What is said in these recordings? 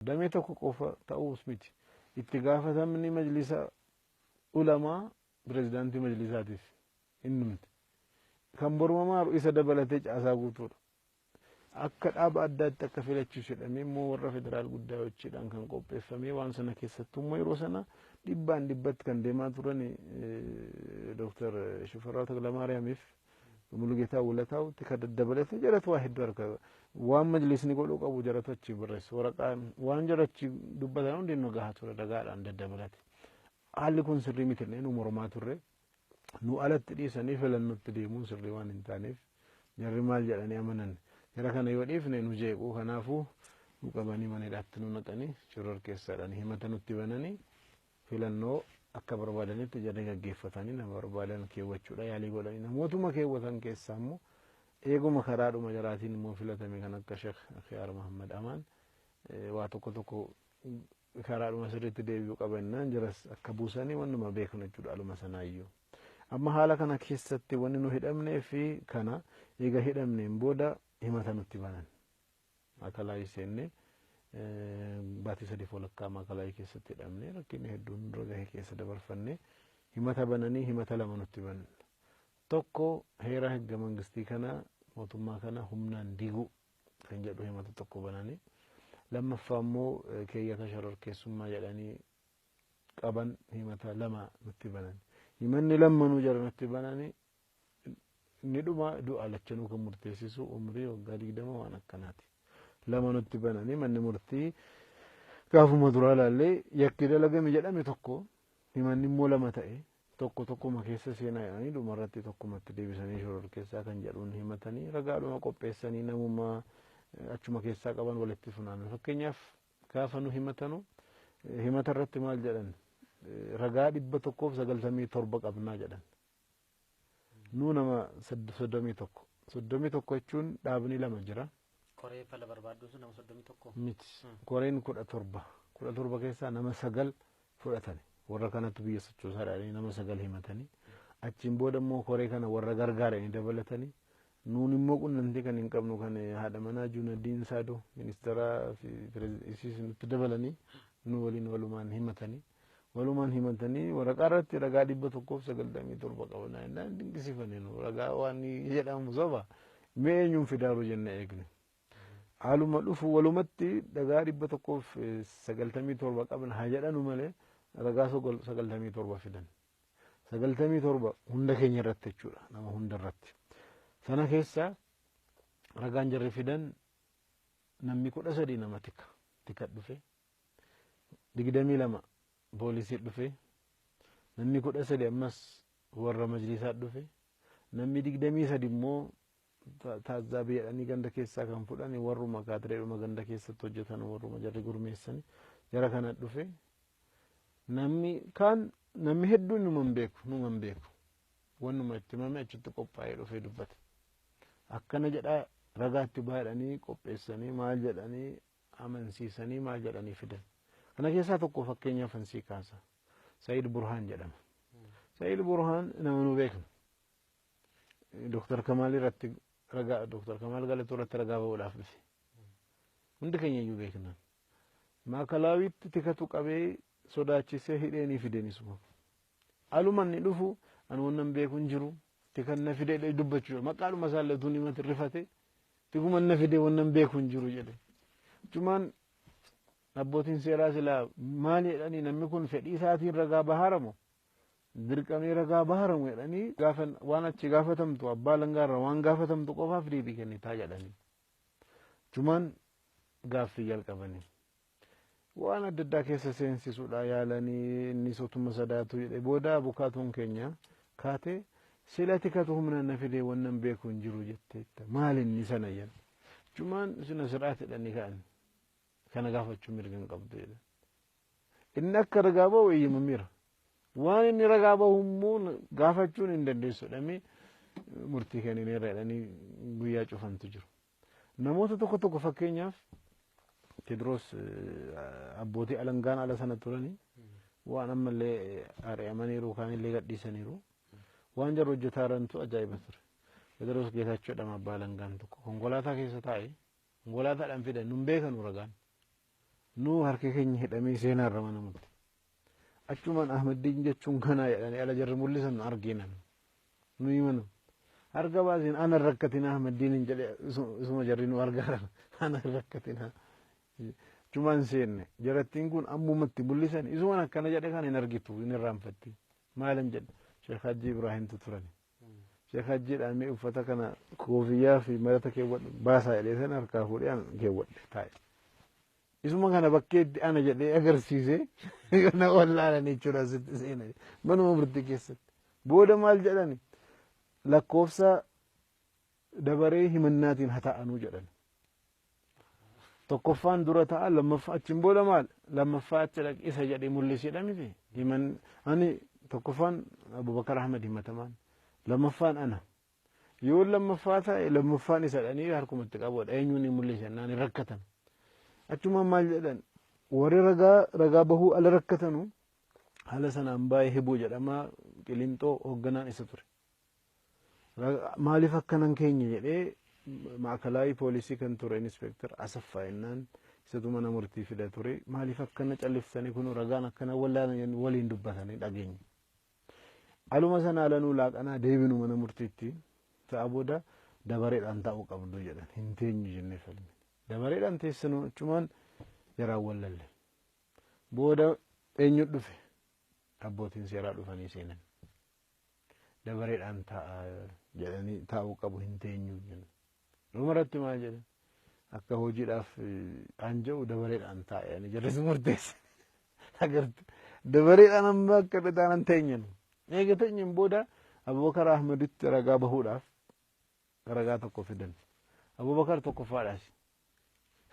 Damee tokko qofa ta'uus miti. Itti gaafatamni majlisa ulamaa pirezidaantii majlisaatiif innumti. Kan mormamaaru isa dabalatee caasaa guutuudha. Akka dhaaba addaatti akka filachiisu jedhamee immoo warra federaal guddaa kan qopheeffamee waan sana keessattuu immoo yeroo sana dhibbaan dhibbatti kan deemaa turan Dooktar Shifarraa Taklamaariyaamiif Mulugeetaa Wulataawutti kan daddabalatee jaratu waa hedduu harka waan majlisni godhuu qabu jaratu achi barreesse waraqaan waan jarachi dubbatan hundi nu gahaa ture ragaadhaan daddabalate. Haalli kun sirrii miti nu mormaa turre nu alatti dhiisanii filannootti deemuun sirrii waan hin taaneef jarri maal jedhanii amanan jara kana yoo dhiifne nu jeequu kanaafuu nu qabanii mana hidhaatti nu naqanii shoror keessaadhaan himata nutti bananii filannoo akka barbaadanitti jarri gaggeeffatanii nama barbaadan keewwachuudha yaalii godhanii namootuma keewwatan keessaa immoo eeguma karaadhuma jaraatiin immoo filatame kan akka Sheekh Khiyaar Muhammad Amaan waa tokko tokko karaadhuma sirriitti deebi'uu qabannaan jaras akka buusanii wannuma beeknu jechuudha aluma sanaayyuu. Amma haala kana keessatti wanni nu hidhamnee fi kana eega hidhamneen booda himata nutti banan. Maakalaayii seennee baatii sadii walakkaa maakalaayii keessatti hidhamnee rakkinni hedduun dura gahe keessa dabarfannee himata bananii himata lama nutti banan. Tokko heera hegga mangistii kana mootummaa kana humnaan diiguu kan jedhu himata tokko bananii lammaffaa immoo keeyyata shororkeessummaa jedhanii qaban himata lama nutti banan. Himanni lammanuu jara nutti bananii inni dhuma du'a lachanuu kan murteessisu umrii waggaa 20 waan akkanaati. Lama nutti bananii manni murtii gaafuma duraa laallee yakki dalagame jedhame tokko himanni immoo lama ta'e tokko tokkuma keessa seenaa jedhanii dhumarratti tokkumatti deebisanii shororkeessaa kan jedhuun himatanii ragaadhuma qopheessanii namuma achuma keessaa qaban walitti funaanan. Fakkeenyaaf gaafa nu himatanu himata irratti maal jedhan ragaa 197 qabnaa jedhan. Nu nama 31. 31 jechuun dhaabni lama jira. Koree fala barbaadduun sun nama 31? Miti. Koreen 17. 17 keessaa nama 9 fudhatani. Warra kanatti biyya sochoosaa jedhanii nama 9 himatanii. Achiin booda immoo koree kana warra gargaaranii dabalatanii. Nuun immoo qunnamtii kan hin qabnu kan haadha manaa Juunaddiin Saadoo ministeera fi isiis nutti dabalanii nu waliin walumaan himatanii. Walumaan himatanii waraqaa irratti ragaa 197 qabna jennaan dinqisiifannee nu ragaa waan jedhamu soba mee eenyuun fidaaru jenne eegne. Haaluma dhufu walumatti ragaa 197 qabna haa jedhanu malee ragaa 97 fidan. 97 hunda keenya irratti jechuudha nama hunda irratti. Sana keessa ragaan jarri fidan namni 13 nama tika dhufe 22 poolisii dhufe namni 13 ammas warra majlisaa dhufe namni 23 immoo taazzaabii jedhanii ganda keessaa kan fudhan warruma kaatireedhuma ganda keessatti hojjetan warruma jarri gurmeessani jara kana dhufe namni kaan namni hedduun numa hin beeku wannuma itti himame achitti qophaa'ee dhufee dubbate. Akkana jedhaa ragaatti baay'anii qopheessanii maal jedhanii amansiisanii maal jedhanii fidan. Kana keessaa tokko fakkeenyaaf ansii kaasa. Sa'iid Burhaan jedhama. Sa'iid Burhaan nama nu beeknu. Dooktar Kamaal irratti ragaa Dooktar Kamaal Galatuu irratti ragaa ba'uudhaaf dhufe. Hundi keenya iyyuu beekna. Maakalaawitti tikatu qabee sodaachisee hidheenii fidenisuma. Aluma inni dhufu ani wannan beeku hin jiru. Tikan na fidee dubbachuu maqaadhuma isaa illee utuu himate rifate tikuma na fidee wannan beeku hin jiru jedhe. Cumaan abbootiin seeraa silaa maal jedhanii namni kun fedhii isaatiin ragaa bahaaramu dirqamee ragaa bahaaramu jedhanii gaafa waan achi gaafatamtu abbaa langaarra waan gaafatamtu qofaaf deebii kennitaa jedhanii. Cumaan gaaffii jalqabanii. Waan adda addaa keessa seensisuudha yaalanii inni sotuma sadaatu jedhe booda abukaatoon keenya kaatee sila tikatu humna na fidee wannan beeku hin jiru jetteetta maal inni sana jedhan. Cumaan sina siraat jedhanii ka'an kana gaafachuu mirga hin qabdu jedhan. Inni akka ragaa ba'u eeyyamameera. Waan inni ragaa ba'u immoo gaafachuun hin dandeessu jedhamee murtii kennineerra jedhanii guyyaa cufantu jiru. Namoota tokko tokko fakkeenyaaf Teediroos abbootii alangaan ala sana turanii waan ammallee ari'amaniiru kaanillee gadhiisaniiru. Waan jarri hojjetaa jirantu ajaa'iba ture. Teediroos Geetaachoo jedhama abbaa alangaan tokko konkolaataa keessa taa'ee konkolaataadhaan fidan nun beekanu ragaan. Nuu harka keenya hidhamee seenaarra mana murti. Achumaan Ahmaddiin jechuun kanaa jedhanii ala jarri mul'isan arginan. Nuyi mana. Harka baasiin ana rakkatina Ahmaddiin hin jedhe isuma jarri nu argaaran ana rakkatina. Achumaan seenne jarattiin kun ammumatti mul'isan isumaan akkana jedhe kan hin argitu hin irraanfatti. Maalan jedhe Sheekh Hajji Ibraahimtu turani. Sheekh Hajjiidhaan mee uffata kana koofiyyaa fi marata keewwadhu baasaa jedhee sana harkaa fuudhee an keewwadhe taa'e. Isuma kana bakkeetti ana jedhee agarsiisee kana wallaalan jechuudha asitti seenan manuma murtii keessatti. Booda maal jedhani lakkoofsa dabaree himannaatiin haa ta'anuu jedhan. Tokkoffaan dura ta'a lammaffaa achiin booda maal lammaffaa achi dhaqi isa jedhee mul'isiidha miti. Himan ani tokkoffaan Abubakar Ahmad himatamaan lammaffaan ana. Yoo lammaffaa ta'e lammaffaan isa dhanii harkumatti qabuudha eenyuun hin mul'isan naan hin rakkatan. Achumaan maal jedhan warri ragaa ragaa bahuu ala rakkatanu haala sanaan baay'ee hibuu jedhama qilinxoo hoogganaan isa ture. Maaliif akkanan keenya jedhee maakalaayii poolisii kan ture inspektar Asaffaa jennaan isatu mana murtii fida ture maaliif akkana calliftanii kun ragaan akkana wallaalan waliin dubbatanii dhageenya. Aluma sana alanuu laaqanaa deebinu mana murtiitti ta'a booda dabareedhaan taa'uu qabdu jedhan hin teenyu jennee falmine. Dabareedhaan teessanuu achumaan jaraan wallalle. Booda eenyu dhufe abbootiin seeraa dhufanii seenan. Dabareedhaan taa'a jedhanii taa'uu qabu hin teenyu jenna. Dhumarratti maal jedhan akka hojiidhaaf an jedhu dabareedhaan taa'e ani jarris murteesse. Agartu dabareedhaan amma akka dhadhaan an teenyan. Eega teenyan booda Abubakar Ahmeditti ragaa bahuudhaaf ragaa tokko fidan. Abubakar tokkoffaadhaas.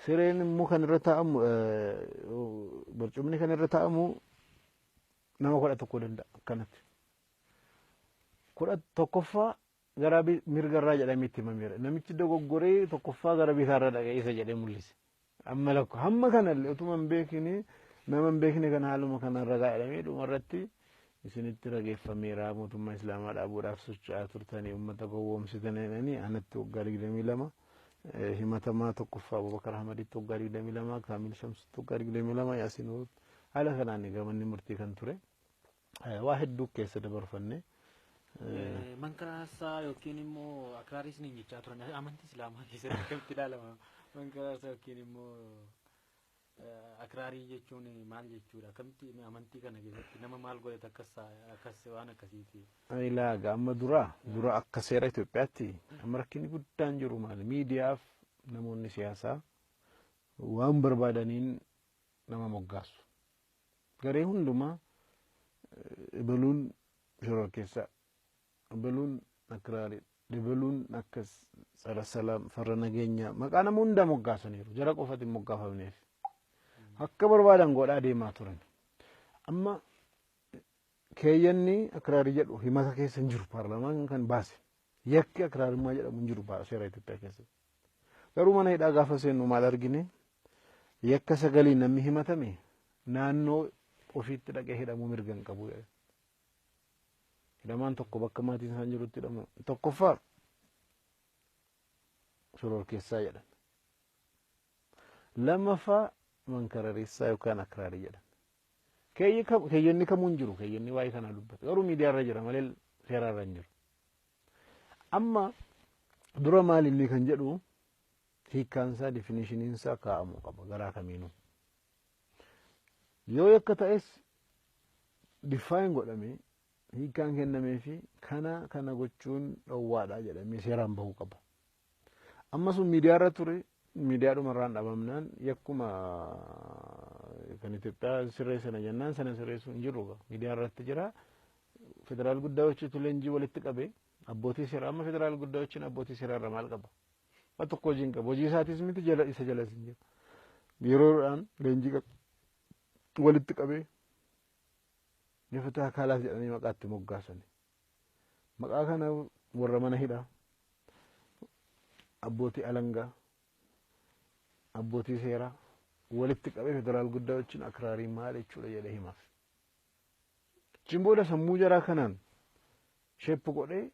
Sireen immoo kan irra taa'amu barcumni kan irra taa'amu nama 11 danda'a akkanatti. 11ffaa gara mirgarraa jedhamee itti himameera. Namichi dogoggoree tokkoffaa gara bitaarra dhaqee isa jedhee mul'ise. Amma lakko hamma kanallee utuma hin beekne nama hin beekne kana haaluma kanaan ragaa jedhamee dhumarratti isinitti rageeffameera mootummaa islaamaa dhaabuudhaaf socho'aa turtanii uummata gowwoomsitanii jedhanii anatti waggaa 22 himatamaa tokkoffaa Abubakar Ahmaditti waggaa 22 Kaamil Shamsitti waggaa 22 Yaasiin haala kanaan egaa manni murtii kan ture waa hedduu keessa dabarfanne. Mankaraarsaa yookiin immoo akraaris ni jechaa turan amantii islaamaa keessatti akkamitti ilaalama mankaraarsaa yookiin immoo akraarii jechuun maal jechuudha akkamitti amantii kana keessatti nama maal godhate akkas akkas waan akkasiiti. Ilaaga amma dura dura akka seera Itoophiyaatti amma rakkinni guddaan jiru maali miidiyaaf namoonni siyaasaa waan barbaadaniin nama moggaasu. Garee hundumaa ebaluun shororkeessaa ebaluun akraarii ebaluun akkas tsara salaam farra nageenyaa maqaa nama hundaa moggaasaniiru jara qofatti hin moggaafamneef. Akka barbaadan godhaa deemaa turan. Amma keeyyanni akraarii jedhu himata keessa hin jiru paarlaamaan kan baase yakki akraarummaa jedhamu hin jiru seera Itoophiyaa keessatti. Garuu mana hidhaa gaafa seennu maal argine yakka sagalii namni himatame naannoo ofiitti dhaqee hidhamuu mirga hin qabu. Hidhamaan tokko bakka maatiin isaan jirutti hidhamu tokkoffaa shororkeessaa jedhan. Lammaffaa mankarareessaa yookaan akraarii jedhan. Keeyyanni kamuu hin jiru keeyyanni waa'ee kanaa dubbata garuu miidiyaarra jira malee seeraarra hin jiru. Amma dura maal inni kan jedhu hiikkaansaa difinishiniinsaa kaa'amuu qaba garaa kamiinuu. Yoo yakka ta'es diffaayin godhamee hiikkaan kennamee fi kana kana gochuun dhowwaadha jedhamee seeraan bahuu qaba. Amma sun miidiyaarra ture miidiyaadhumarraan dhabamnaan yakkuma kan Itoophiyaa sirreessana jennaan sana sirreessuu hin jiru miidiyaa irratti jira. Federaal guddaa leenjii walitti qabee abbootii seeraa amma federaal guddaa abbootii seeraa irra maal qaba? Waan tokko hojii hin qabu. Hojii isaatis miti jala isa jalas hin jiru. Yeroodhaan leenjii walitti qabee nyaata akaalaaf jedhanii maqaatti moggaasani. Maqaa kana warra mana hidhaa abbootii alangaa abbootii seeraa walitti qabee federaal guddaa wajjin akraarii maal jechuudha jedhee himaaf. Achiin booda sammuu jaraa kanaan sheeppu godhee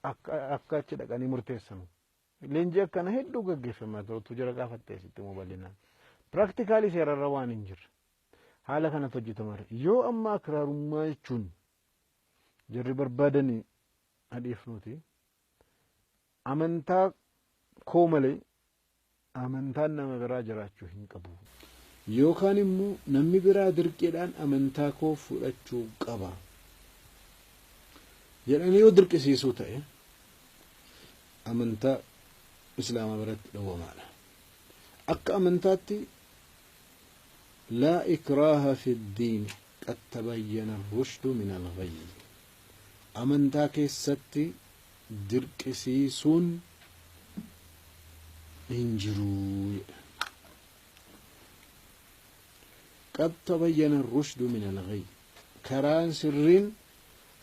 akka achi dhaqanii murteessanu. Leenjii akkana hedduu gaggeeffamaa ture utuu jara gaafattee sitti immoo bal'inaan. Practically seerarra waan hin jirre haala kanatti hojjetama. Yoo amma akraarummaa jechuun jarri barbaadanii hadheefnuti amantaa koo malee amantaan nama biraa jiraachuu hin qabu. Yookaan immoo namni biraa dirqiidhaan amantaa koo fudhachuu qaba jedhanii yoo dirqisiisuu ta'e amantaa islaamaa biratti dhowwamaadha. Akka amantaatti laa ikraaha fi ddiin qad tabayyana rushdu min al-ghayy. Amantaa keessatti dirqisiisuun hin jiru jedha. Qad tabayyana rushdu min al-ghayy. Karaan sirriin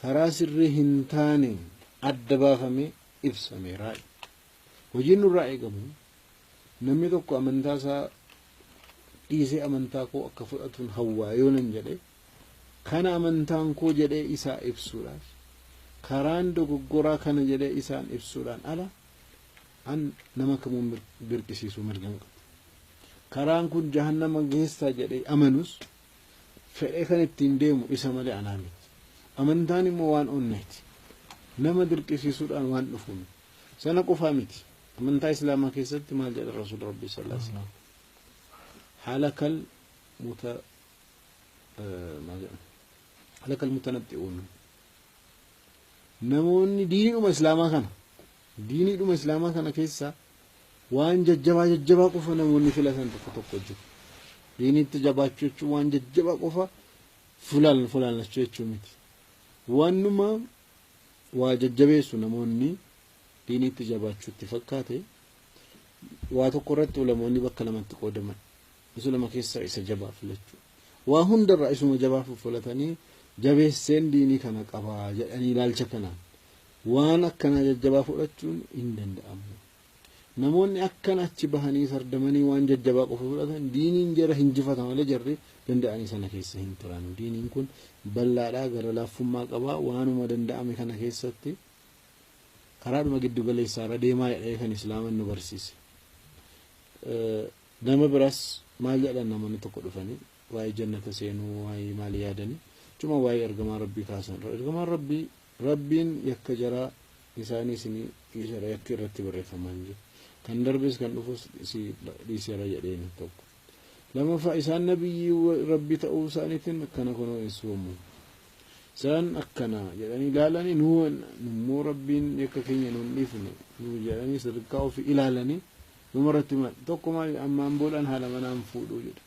karaa sirrii hin taane adda baafamee ibsameera. Hojiin nurraa eegamu namni tokko amantaa isaa dhiisee amantaa koo akka fudhatuun hawwaa yoo nan jedhe kana amantaan koo jedhee isaa ibsuudhaaf karaan dogoggoraa kana jedhee isaan ibsuudhaan ala an nama kamuu dirqisiisuu mirga hin qabu. Karaan kun jahannama geessaa jedhee amanus fedhee kan ittiin deemu isa malee anaa miti. Amantaan immoo waan onneeti. Nama dirqisiisuudhaan waan dhufu miti. Sana qofaa miti. Amantaa islaamaa keessatti maal jedha Rasuul Rabbii sallallahu alaihi wasallam? Halakal muta maal jedhama? Halakal mutanabbi'uun. Namoonni diiniidhuma islaamaa kana keessa waan jajjabaa jajjabaa qofa namoonni filatan tokko tokko jiru. Diiniitti jabaachuu jechuun waan jajjabaa qofa fulaallachuu jechuu miti. Waanuma waa jajjabeessu namoonni diiniitti jabaachuutti fakkaate waa tokko irratti ulamoonni bakka lamatti qoodaman. Isa lama keessaa isa jabaa filachuu. Waa hundarraa isuma jabaa filatanii jabeesseen diinii kana qabaa jedhanii ilaalcha kanaan waan akkanaa jajjabaa fudhachuun hin danda'amu. Namoonni akkana achi bahanii sardamanii waan jajjabaa qofa fudhatan diiniin jara hinjifata malee jarri danda'anii sana keessa hin turan. Diiniin kun bal'aadhaa gara laaffummaa qabaa waanuma danda'ame kana keessatti karaadhuma giddu galeessaarra deemaa jedhee kan islaaman nu barsiise. Nama biraas maal jedhan namoonni tokko dhufanii waa'ee jannata seenuu waa'ee maalii yaadanii cuma waa'ee ergamaa rabbii kaasan. Ergamaan rabbii rabbiin yakka jaraa isaanii isinii dhiiseera yakki irratti barreeffamaa hin jiru. Kan darbes kan dhufus si dhiiseera jedheen tokko. Lammaffaa isaan nabiyyii rabbii ta'uu isaaniitiin akkana kunoo ibsuumu. Isaan akkana jedhanii ilaalanii nu immoo rabbiin yakka keenya nuun dhiifne nu jedhanii sadarkaa ofii ilaalanii dhumarratti maal tokko maal ammaan boodaan haala manaan fuudhuu jedha.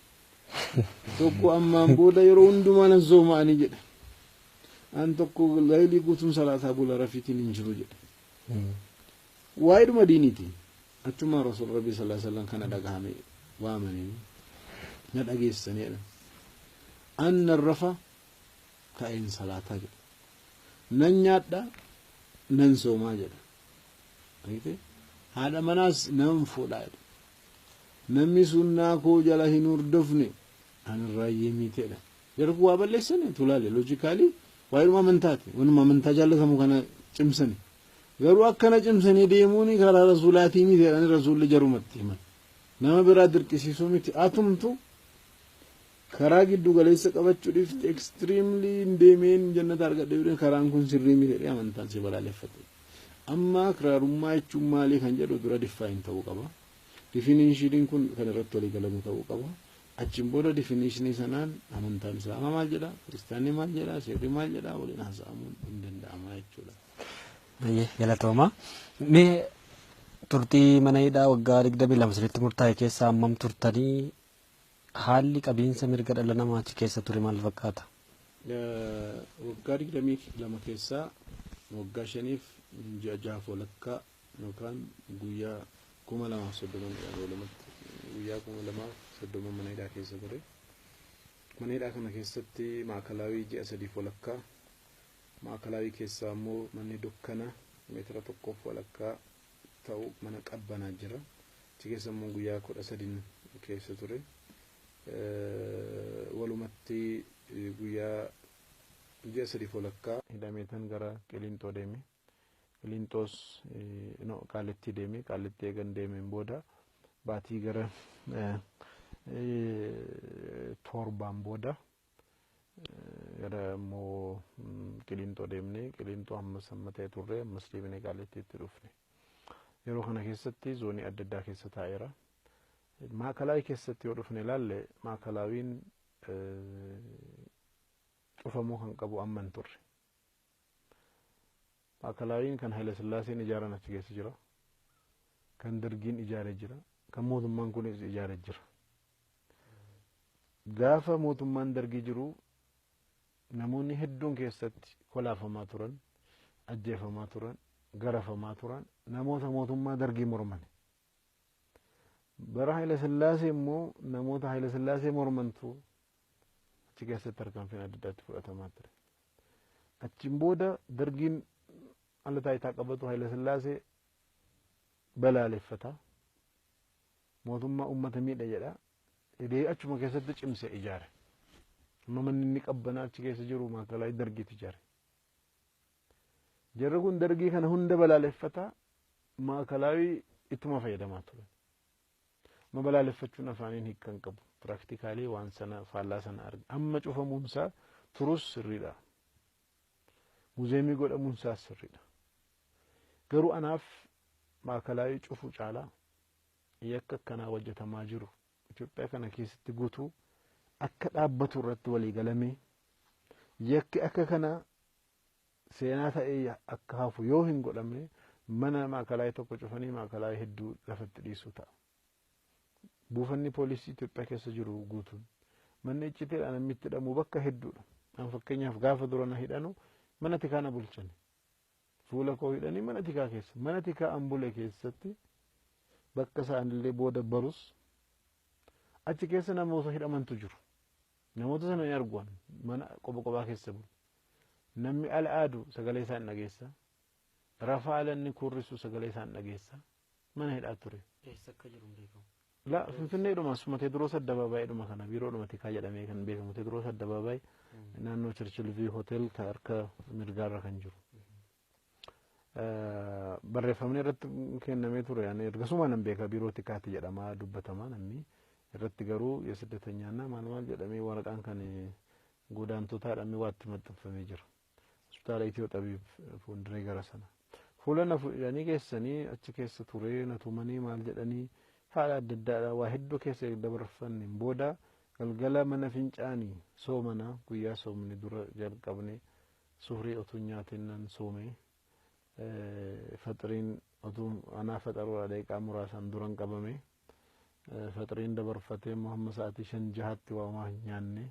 Tokko ammaan booda yeroo hundumaa nan sooma'anii jedha. An tokko laylii guutuun salaataa bula rafiitiin hin jiru jedha. Waa'eedhuma diiniiti. Achuma Rasuul Rabbii sallallahu alaihi wasallam kana dhagahame waamanii na dhageessaniidha. An nan rafa ka'een salaataa jedha. Nan nyaadha nan soomaa jedha. Haadha manaas nan fuudhaa jedha. Namni sunnaa koo jala hin hordofne anirraa miteedha. Jarri kun waa balleessani tulaale loojikaalii waa'eedhuma amantaati. Wanuma amantaa jaallatamu kana cimsani. Garuu akkana cimsanii deemuun karaa rasuulaatii miti jedhanii rasuulli jarumatti himan. Nama biraa dirqisiisuu miti. Atumtu karaa giddu galeessa qabachuu dhiifte extremely hin deemeen jannata argadhe jedhee karaan kun sirrii miti jedhee amantaan si balaaleffate. Amma akraarummaa jechuun maalii kan jedhu dura define ta'uu qaba. Definition kun kan irratti walii galamu ta'uu qaba. Achiin booda definition sanaan amantaan islaamaa maal jedha, kiristaanni maal jedha, seerri maal jedha waliin haasa'amuun hin danda'ama jechuudha. Baay'ee galatooma. Mee turtii mana hidhaa waggaa 22 sirriitti murtaa'e keessa hammam turtanii haalli qabiinsa mirga dhala namaa achi keessa ture maal fakkaata? Waggaa 22 keessaa waggaa 5 ji'a 6 walakkaa yookaan guyyaa 2030 walumatti guyyaa 2030 mana hidhaa keessa ture. Mana hidhaa kana keessatti maakalaawii ji'a 3 walakkaa maakalaawii keessaa immoo manni dukkana meetira 1 walakkaa ta'u mana qabbanaa jira. Achi keessa immoo guyyaa 13 keessa ture. Walumatti guyyaa ji'a 3 walakkaa hidhameetan gara Qiliinxoo deeme. Qiliinxoos Qaalittii deeme. Qaalittii eegan deemeen booda baatii gara Torbaan booda gara immoo Qiliinxoo deemnee, Qiliinxoo ammas amma ta'e turre, ammas deebinee Qaallittiitti dhufne. Yeroo kana keessatti zoonii adda addaa keessa taa'eera. Maakalaawii keessatti yoo dhufne ilaalle, maakalaawiin cufamuu kan qabu amma hin turre. Maakalaawiin kan Haile Sillaaseen ijaaran achi keessa jira. Kan Dargiin ijaaree jira. Kan mootummaan kunis ijaaree jira. Gaafa mootummaan Dargii jiru namoonni hedduun keessatti kolaafamaa turan, ajjeefamaa turan, garafamaa turan, namoota mootummaa Dargii morman. Bara Haile Sillaasee immoo namoota Haile Sillaasee mormantu achi keessatti tarkaanfiin adda addaatti fudhatamaa ture. Achiin booda Dargiin ala taayitaa qabatu Haile Sillaasee balaaleffata. Mootummaa uummata miidha jedha. Hidhee achuma keessatti cimsee ijaare. Amma manni inni qabbanaa achi keessa jiru maakalaayii Dargiitu ijaare. Jarri kun Dargii kana hunda balaaleffata, maakalaayii ittuma fayyadamaa ture. Amma balaaleffachuun afaaniin hiikka hin qabu. Practically waan sana faallaa sana arga. Amma cufamuunsaa turus sirriidha. Muzeemii godhamuunsaa sirriidha. Garuu anaaf maakalaayii cufuu caalaa yakka akkanaa hojjetamaa jiru Itoophiyaa kana keessatti guutuu akka dhaabbatu irratti walii galamee, yakki akka kana seenaa ta'ee akka hafu yoo hin godhamne, mana maakalaayii tokko cufanii maakalaayii hedduu lafatti dhiisuu ta'a. Buufanni poolisii Itoophiyaa keessa jiru guutuun manni iccitiidhaan namni itti hidhamu bakka hedduudha. An fakkeenyaaf gaafa dura na hidhanu mana tikaa na bulchani. Fuula koo hidhanii mana tikaa keessa, mana tikaa an bule keessatti bakka isaanillee booda barus achi keessa namoota hidhamantu jiru. Namoota sana hin argu, mana qoba qobaa keessa bulu. Namni ala aadu sagalee isaan dhageessa. Rafa ala inni kurrisu sagalee isaan dhageessa. Mana hidhaa ture. Eessa akka jiru hin beekamu. La, Finfinneedhuma, asuma Teediroos Addabaabaayidhuma kana, biiroodhuma tikaa jedhamee kan beekamu Teediroos Addabaabaay, naannoo Churchill View Hotel kan harka mirgaarra kan jiru. Barreeffamni irratti kennamee ture, ani ergasuma nan beeka, biiroo tikaati jedhamaa dubbatama namni irratti, garuu የስደተኛና maal maal jedhamee waraqaan kan godaantotaa jedhamee waatti maxxanfamee jira. Hospitaala Itiyoo Xabiib fuulduree gara sana. Fuula na fuudhanii geessanii achi keessa turee na tumanii maal jedhanii haala adda addaadha waa hedduu keessa dabarfanneen booda galgala mana fincaanii soomana, guyyaa soomni dura jalqabne suhrii otuu nyaatiin nan soome, faxiriin otuu anaa faxaruudha daqiiqaa muraasaan duran qabame, faxiriin dabarfatee immoo hamma sa'aatii 5 6tti waa homaa hin nyaanne.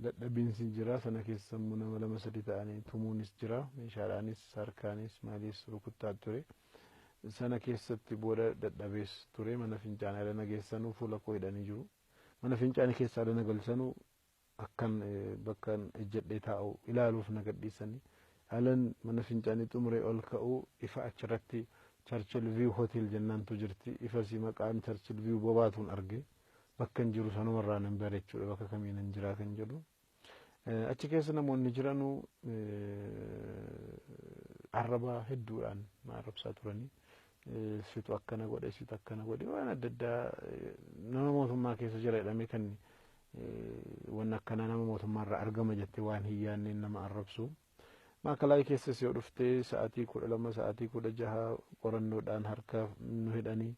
Dadhabiinsi jira, sana keessa immoo nama lama sadi ta'anii tumuunis jira, meeshaadhaanis harkaanis maaliis rukuttaa ture. Sana keessatti booda dadhabees ture. Mana fincaanii ala geessanuu fuula koo hidhanii jiru. Mana fincaanii keessa ala galchanuu akkan bakka ejjedhee taa'u ilaaluuf na gadhiisanii, alan mana fincaanii xumuree ol ka'uu ifa achirratti Churchill View Hotel jennaantu jirti. Ifasi maqaan Churchill View bobaatuun arge, bakka hin jiru sanumarraa nan bare jechuudha, bakka kamiin hin jiraa kan jedhu. Achi keessa namoonni jiranuu arraba hedduudhaan na arrabsaa turanii. Situ akkana godhe, situ akkana godhe, waan adda addaa, nama mootummaa keessa jira jedhamee kan wanni akkanaa nama mootummaarraa argama jettee waan hin yaanneen nama arrabsu. Maakalaayii keessas yoo dhuftee sa'aatii 12, sa'aatii 16 qorannoodhaan harka nu hidhanii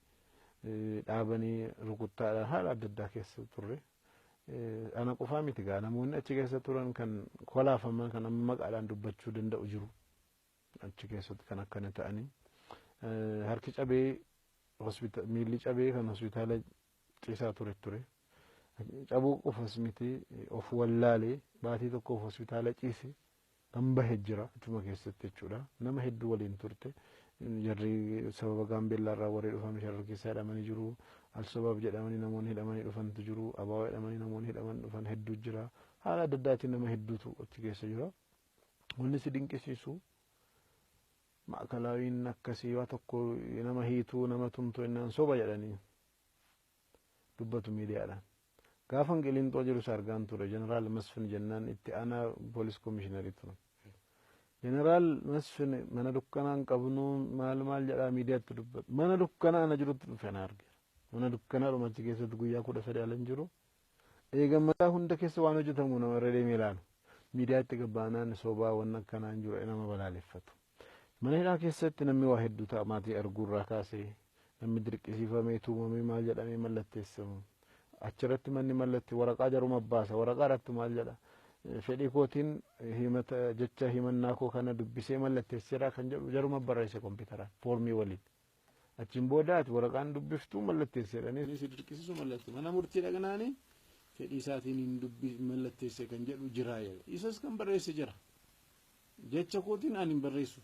dhaabanii rukuttaadhaan haala adda addaa keessa turre. Ana qofaa miti gaa, namoonni achi keessa turan kan kolaafaman kan amma maqaadhaan dubbachuu danda'u jiru. Achi keessatti kan akkana ta'anii. Harki cabee, miilli cabee kan hospitaala ciisaa ture ture. Cabuu qofas miti, of wallaalee baatii tokkoof hospitaala ciise kan bahe jira achuma keessatti jechuudha. Nama hedduu waliin turte. Jarri sababa Gaambeellaa irraa warri dhufan sharar keessa hidhamanii jiru. Alsabaab jedhamanii namoonni hidhamanii dhufantu jiru. Abaaboo jedhamanii namoonni hidhaman dhufan hedduu jira. Haala adda addaatiin nama hedduutu achi keessa jira. Wanni si dinqisiisu, maakalaawiin akkasii waa tokko nama hiituu nama tumtuu innaan soba jedhanii dubbatu miidiyaadhaan. Gaafa Qilinxoo jiru isa argaan ture, Jeneraal Masfin jennaan itti aanaa poolis komishiinarii turan. Jeneraal Masfin mana dukkanaa hin qabnu maal maal jedhaa miidiyaatti dubbatu. Mana dukkanaa ana jirutti dhufe na argeera. Mana dukkanaadhuma achi keessatti guyyaa 13 ala hin jiru. Eegammataa hunda keessa waan hojjetamu nama irra deemee ilaalu. Miidiyaatti gabbaanaan sobaa waan akkanaa hin jiru nama balaaleffatu. Mana hidhaa keessatti namni waa hedduu ta'a maatii arguurraa kaasee namni dirqisiifamee tuumamee maal jedhamee mallatteessamu. Achirratti manni mallatte waraqaa jaruma baasa waraqaa irratti maal jedha. Fedhii kootiin himata jecha himannaa koo kana dubbisee mallatteesseera kan jedhu jaruma barreesse kompiitaraan foormii waliin. Achiin booda ati waraqaan dubbiftuu mallatteesseedhanii si dirqisiisu mallatte mana murtii dhaqnaanii fedhii isaatiin hin dubbi mallatteesse kan jedhu jira jedha. Isas kan barreesse jira. Jecha kootiin ani hin barreessu.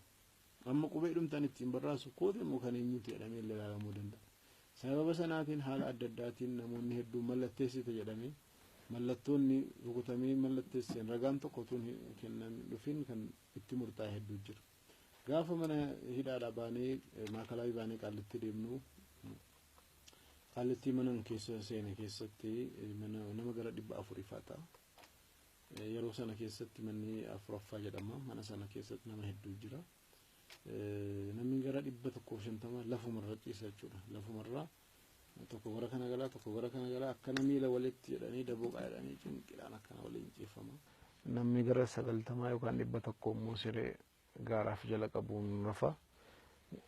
Amma qubee dhumtaan ittiin barraasu kooti immoo kan eenyuti jedhamee illee ilaalamuu danda'a. Sababa sanaatiin haala adda addaatiin namoonni hedduun mallatteessite jedhamee mallattoonni rukutamee mallatteesseen ragaan tokko utuu hin kennamin dhufin kan itti murtaa'e hedduu jira. Gaafa mana hidhaadhaa baanee maakalaawii baanee Qaallitti deemnu Qaallittii mana keessa seene keessatti mana nama gara 400 fa'aa ta'a. Yeroo sana keessatti manni afuraffaa jedhama. Mana sana keessatti nama hedduu jira. Namni gara 150 lafumarra ciisa jechuudha. Lafumarra tokko gara kana galaa tokko gara kana galaa akkana miila walitti jedhanii dabooqaa jedhanii cinqiidhaan akkana waliin ciifama. Namni gara 90 yookaan 100 immoo siree gaaraaf jala qabuun rafa.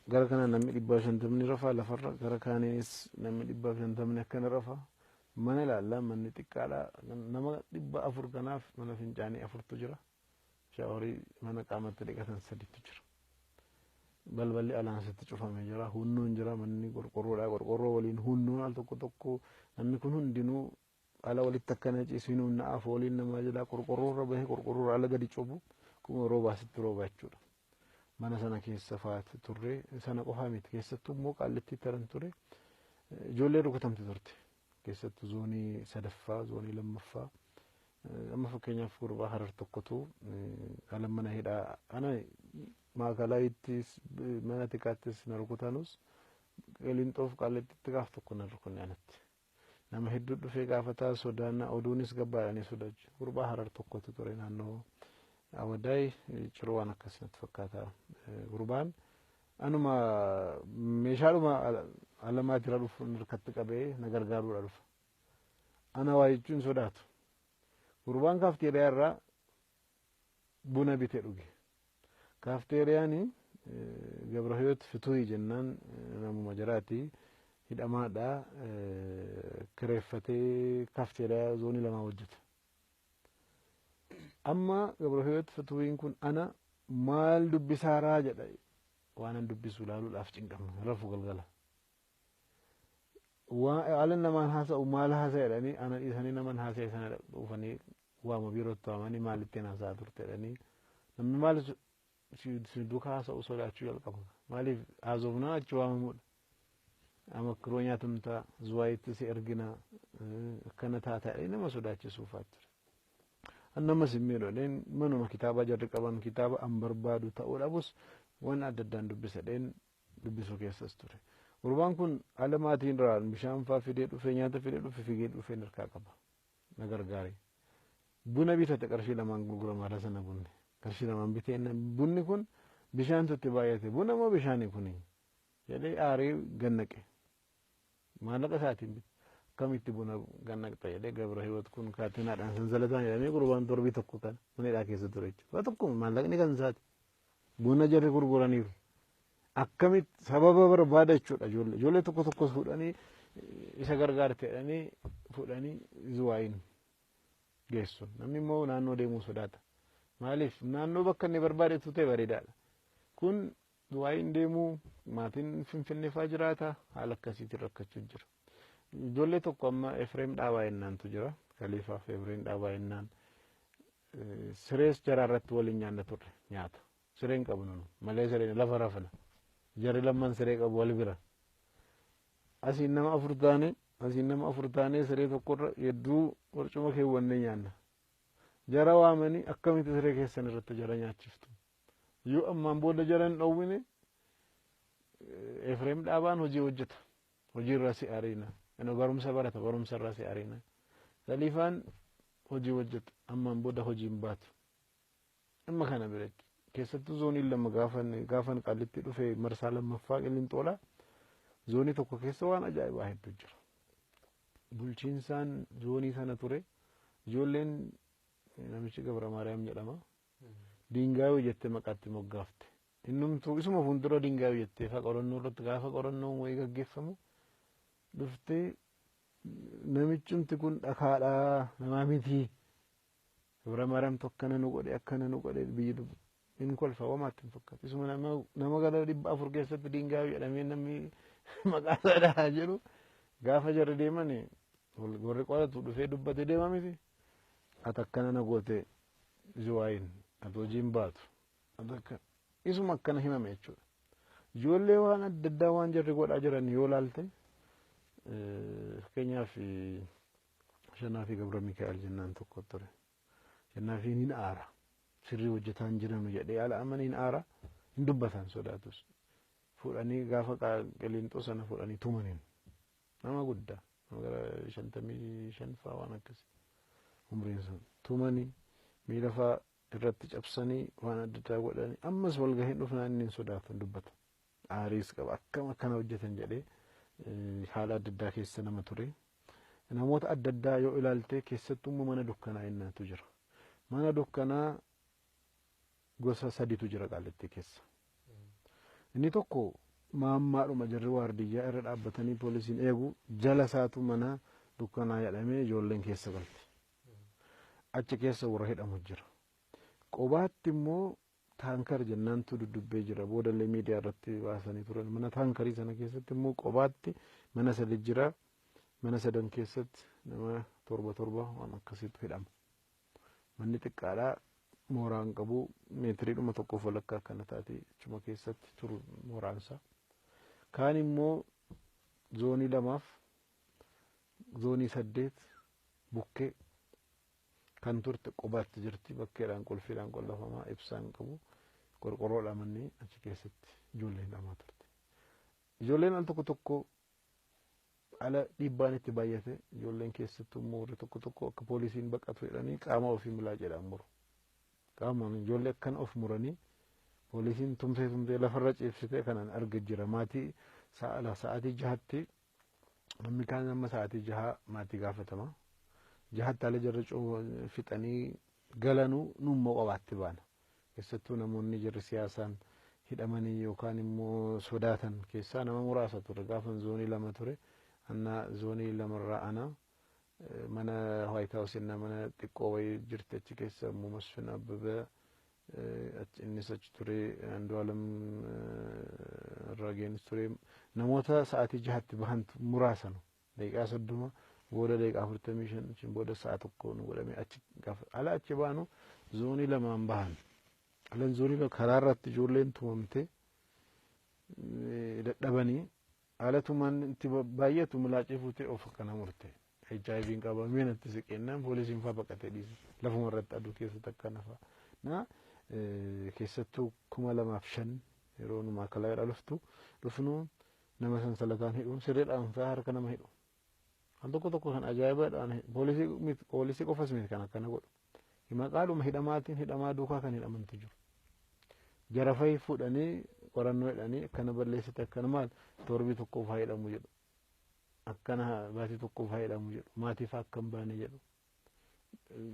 Gara kana namni 150 rafa lafarra gara kaaniinis namni 150 akkana rafa. Mana ilaallaa manni xiqqaadha. Nama 400 kanaaf mana fincaanii 4tu jira. Shaaworii mana qaamatti dhiqatan 3tu jira. Balballi alaansitti cufamee jira. Hunnoon jira manni qorqorroodha. Qorqorroo waliin hunnoon al tokko tokko namni kun hundinuu ala walitti akkana ciisu hin hunna'a fooliin namaa jala qorqorroorra bahee qorqorroorra ala gadi cobu kuma roobaasitti rooba jechuudha. Mana sana keessa fa'aati turre sana qofaa miti keessattuu immoo Qaallitti taran ture ijoollee rukutamte turte keessattuu zoonii 3ffaa zoonii 2ffaa amma fakkeenyaaf gurbaa Harar tokkotu ala mana hidhaa ana maakalaayittis mana tikaattis na rukutanus Qilinxoof Qaallittitti gaaf tokko na rukunne anatti. Nama hedduu dhufee gaafataa sodaannaa oduunis gabbaadhanii sodaachu. Gurbaa Harar tokkotu ture naannoo Awadaay ciroo waan akkas natti fakkaata. Gurbaan anuma meeshaadhuma alamaatira dhufu harkatti qabee na gargaaruudha dhufa. Ana waa jechuun sodaatu. Gurbaan kaafteeriyaa irraa buna bite dhuge. Kaafteeriyaan Gabrahiyoot Fituuyi jennaan namuma jiraati. Hidhamaadha kireeffatee kaafteeriyaa zoonii 2 hojjeta. Amma Gabrahiyoot Fituuyiin kun ana maal dubbisaaraa jedha waan an dubbisu ilaaluudhaaf cinqamna rafu galgala. Haala namaan haasa'u maal haasa'e jedhanii ana dhiisanii naman haasa'e sana dhufanii waama biirootti waamanii maal ittiin haasa'aa turte jedhanii namni maal si duukaa haasa'u sodaachuu jalqaba. Maaliif haasofnaa achi waamamuudha. Amakkiroo nyaatamtaa zuwaayitti si ergina akkana taata jedhanii nama sodaachisuufaa ture. Annamas hin miidhu manuma kitaaba jarri qaban kitaaba an barbaadu ta'uu dhabus waan adda addaan dubbisa dheen dubbisuu keessas ture. Gurbaan kun ala maatiin irraa bishaan fa'aa fidee dhufee nyaata fidee dhufe figee dhufee harkaa qaba. Na gargaare. Buna bitate qarshii 2 gurgurama haala sana bunni. Qarshii 2 bitee bunni kun bishaantu itti baay'ate buna moo bishaani kuni jedhee aaree gannaqe. Maallaqa isaatiin bite. Akkamitti buna gannaqxa jedhee Gabrahiwoot kun kaatinaadhaan sansalataan jedhamee gurbaan torbii tokko kan mana hidhaa keessa ture jechuudha. Tokko maallaqni kan isaati. Buna jarri gurguraniiru. Akkamitti sababa barbaada jechuudha ijoollee. Ijoollee tokko tokkos fuudhanii isa gargaarte jedhanii fuudhanii zuwaayin geessu. Namni immoo naannoo deemuu sodaata. Maaliif naannoo bakka inni barbaadetu ta'e bareedaadha. Kun zuwaayin deemuu maatiin Finfinnee fa'aa jiraata haala akkasiitiin rakkachuu jira. Ijoollee tokko amma Efreem Dhaabaa jennaantu jira. Kaliifaaf Efreem Dhaabaa jennaan sirees jaraa irratti waliin nyaanna turre nyaata. Sireen qabnu nu malee sireen lafa rafna. Jarri lamman siree qabu wal bira. Asiin nama 4 taane asiin nama 4 taanee siree tokkorra hedduu barcuma keewwannee nyaanna. Jara waamanii akkamitti siree keessan irratti jara nyaachiftu. Yoo ammaan booda jara hin dhowwine Efreem Dhaabaan hojii hojjeta. Hojii irraa si ariina. Inni barumsa barata barumsa irraa si ariina. Kaliifaan hojii hojjeta ammaan booda hojii hin baatu. Amma kana biratti keessattuu zooniin 2 gaafan Qaallitti dhufe marsaa 2ffaa Qilinxoolaa Zoonii tokko keessa waan ajaa'ibaa hedduu jira. Bulchiinsaan zoonii sana ture ijoolleen namichi Gabra Maariyaam jedhama. Diingaayoo jettee maqaatti moggaafte. Innumtuu isuma fuuldura diingaayoo jettee fa qorannoo irratti gaafa qorannoon wayii gaggeeffamu dhuftee namichumti kun dhakaadhaa namaa miti. Gabra Maariyaam akkana nu godhe akkana nu godhe biyyi hin kolfa homaatti hin fakkaatu. Isuma nama gara 400 keessatti diingaayoo jedhamee namni maqaa isaa dhahaa jedhu gaafa jarri deeman warri qoratu dhufee dubbate deema miti. Ati akkana na goote zuwaayin ati hojiin baatu. Isuma akkana himame jechuudha. Ijoollee waan adda addaa waan jarri godhaa jiran yoo laalte fakkeenyaaf Shannaa fi Gabra Mikaa'el jennaan tokko ture. Shannaa fi hin aara. Sirrii hojjetaa hin jiranu jedhee ala amanii hin aara hin dubbatan sodaatus. Fuudhanii gaafa qiliinxoo sana fuudhanii tumaniin nama guddaa nama gara 55 fa'aa waan akkasii umriin sun tumanii miila fa'aa irratti cabsanii waan adda addaa godhanii ammas walgahiin dhufnaan inni hin sodaatu hin dubbata. Aariis qaba akkam akkana hojjetan jedhee haala adda addaa keessa nama ture. Namoota adda addaa yoo ilaalte keessattuu immoo mana dukkanaa innaatu jira. Mana dukkanaa gosa saditu jira Qaallittii keessa. Inni tokko maammaadhuma jarri waardiyyaa irra dhaabbatanii poolisiin eegu jala isaatu mana dukkanaa jedhamee ijoolleen keessa galte. Achi keessa warra hidhamu jira. Qobaatti immoo taankar jennaantu duddubbee jira. Boodallee miidiyaa irratti baasanii turan. Mana taankarii sana keessatti immoo qobaatti mana sadi jira. Mana sadan keessatti nama torba torba waan akkasiitu hidhama. Manni xiqqaadhaa mooraan qabu meetiriidhuma tokkoof walakkaa akkana taate achuma keessatti turu mooraansaa. Kaan immoo zoonii 2 zoonii 8 bukkee kan turte qobaatti jirti bakkeedhaan qulfiidhaan qollafamaa ibsaan qabu qorqorroodha manni achi keessatti ijoolleen hidhamaa turte. Ijoolleen al tokko tokko ala dhiibbaan itti baay'ate ijoolleen keessattuu immoo warri tokko tokko akka poolisiin baqatu jedhanii qaama ofii milaaceedhaan muru. Qaamaan ijoollee akkana of muranii poolisiin tumsee tumsee lafarra ciibsitee kanaan arga jira. Maatii sa'aatii 6tti namni kaan amma sa'aatii 6 maatii gaafatama. 6tti ala jarri fixanii galanuu nummoo qobaatti baana. Keessattuu namoonni jarri siyaasaan hidhamanii yookaan immoo sodaatan keessaa nama muraasa ture. Gaafan zoonii 2 ture. Anna zoonii 2 ana mana White House inni mana xiqqoo wayii jirti achi keessa immoo Masfin Abbabee innis achi ture Andu'aalem Raageenis ture namoota sa'aatii 6tti bahantu muraasanu daqiiqaa 30 booda daqiiqaa 45 achiin booda sa'a 1 nu godhame achi gaafa ala achi baanu zoonii 2 bahan alan zoonii karaa irratti ijoolleen tumamte dadhabanii ala tuman itti baay'atu milaacee fuutee of akkana murte. HIV qabamee natti siqeennaan poolisiin faa baqatee dhiise lafuma irratti aduu keessatti akkana faa. Na keessattuu 2005 yeroo nu maakalaayidha dhufnu nama sansalataan hidhuun sirriidhaan faa harka nama hidhu. Al tokko tokko kan ajaa'ibaadhaan poolisii qofas miti kan akkana godhu. Maqaadhuma hidhamaatiin hidhamaa duukaa kan hidhamantu jiru. Jarafai fuudhanii qorannoo hidhanii akkana balleessite akkana maal torbii tokkoof haa hidhamu jedhu. Akkana baatii tokkoof haa hidhamu jedhu. Maatii faa akka hin baane jedhu.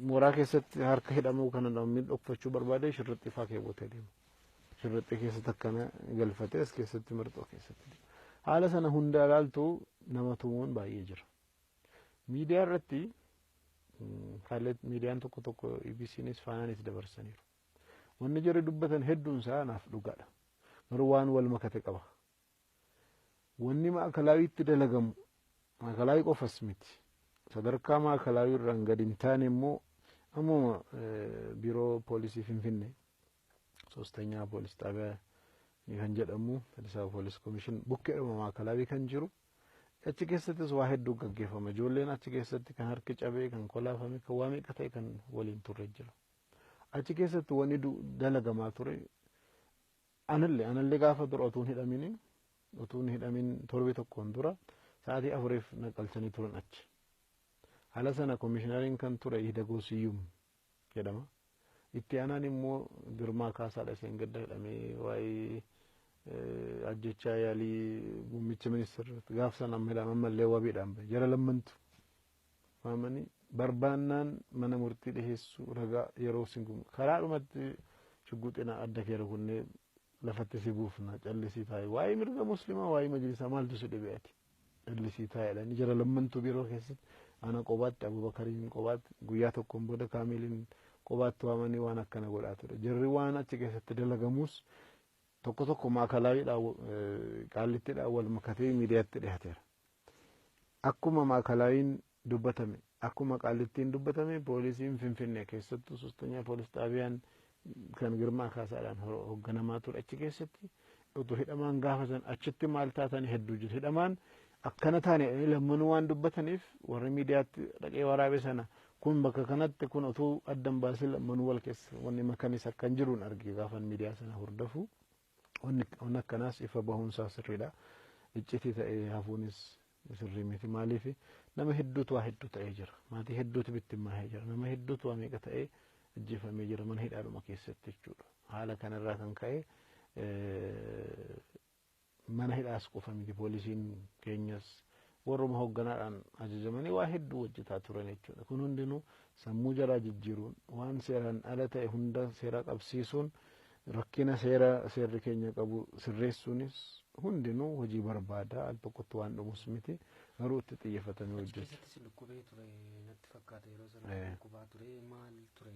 Mooraa keessatti harka hidhamuu kana namni dhokfachuu barbaade shirrixii faa keewwatee deema. Shirrixii keessatti akkana galfatee as keessatti mirxoo keessatti deema. Haala sana hunda ilaaltu nama tumuun baay'ee jira. Miidiyaa irratti miidiyaan tokko tokko EBCnis faanaanis dabarsaniiru. Wanni jarri dubbatan hedduun isaa naaf dhugaadha. Garuu waan wal makate qaba. Wanni maakalawiitti dalagamu maakalaawii qofas miti. Sadarkaa maakalaawii irraan gadi hin taane immoo ammuma biiroo poolisii Finfinnee ሶስተኛ ፖሊስ ጣቢያ kan jedhamu Addis Ababa Police Commission bukkeedhuma maakalaawii kan jiru achi keessattis waa hedduu gaggeeffama. Ijoolleen achi keessatti kan harki cabee kan kolaafame kan waa meeqa ta'e kan waliin turre jira. Achi keessatti wanni dalagamaa ture anallee gaafa dura utuun hidhamin torbe tokkoon dura sa'aatii 4 naqalchanii turan achi. Haala sana koomishinariin kan ture Hidagoo Siyyum jedhama. Itti aanaan immoo Girmaa Kaasaadha isheen gadda hidhamee waa'ee Ajjechaa yaalii muummicha ministeera gaaf sana amma hidhaan ammallee wabiidhaan bahe jara lammantu waamanii barbaannaan mana murtii dhiheessuu ragaa yeroo sin karaa dhumatti shugguxina adda kee rukunnee lafatti si buufna, callisii taa'e, waa'ee mirga muslimaa, waa'ee majlisaa maaltu si dhibe, ati callisii taa'edha. Jara lammantu biiroo keessatti ana qobaatti, Abubakariin qobaatti, guyyaa tokkoon booda Kaamiliin qobaatti waamanii waan akkana godhaa ture. Jarri waan achi keessatti dalagamus tokko tokko maakalaawidhaan qaallittiidhaan wal makatee miidiyaatti dhiyaateera. Akkuma maakalaawiin dubbatame, akkuma qaallittiin dubbatame, poolisiin Finfinnee keessattuu sostanyaa poolis xaabiyaan kan Girmaa Kaasaadhaan hoogganamaa ture achi keessatti utuu hidhamaan gaafatan achitti maal taatan hedduu jiru. Hidhamaan akkana taane lammanuu waan dubbataniif warri miidiyaatti dhaqee waraabe sana kun bakka kanatti kun utuu addan baasee lammanuu wal keessa wanni makanis akkan jiruun arge gaafan miidiyaa sana hordofu. Wanni akkanaas ifa bahuunsaa sirriidha. Iccitii ta'ee hafuunis sirrii miti. Maaliif nama hedduutu waa hedduu ta'ee jira. Maatii hedduutu bittimmaa'ee jira. Nama hedduutu waa meeqa ta'ee ajjeefamee jira mana hidhaadhuma keessatti jechuudha. Haala kanarraa kan ka'e mana hidhaas qofa miti, poolisiin keenyas warruma hoogganaadhaan ajajamanii waa hedduu hojjetaa turan jechuudha. Kun hundinuu sammuu jaraa jijjiiruun, waan seeraan ala ta'e hunda seera qabsiisuun, rakkina seera seerri keenya qabu sirreessuunis hundinuu hojii barbaada. Al tokkotti waan dhumus miti, garuu itti xiyyeeffatamee hojjetu. Keessatti si dhukkubee ture natti fakkaata, yeroo sana dhukkubaa ture, maal ture?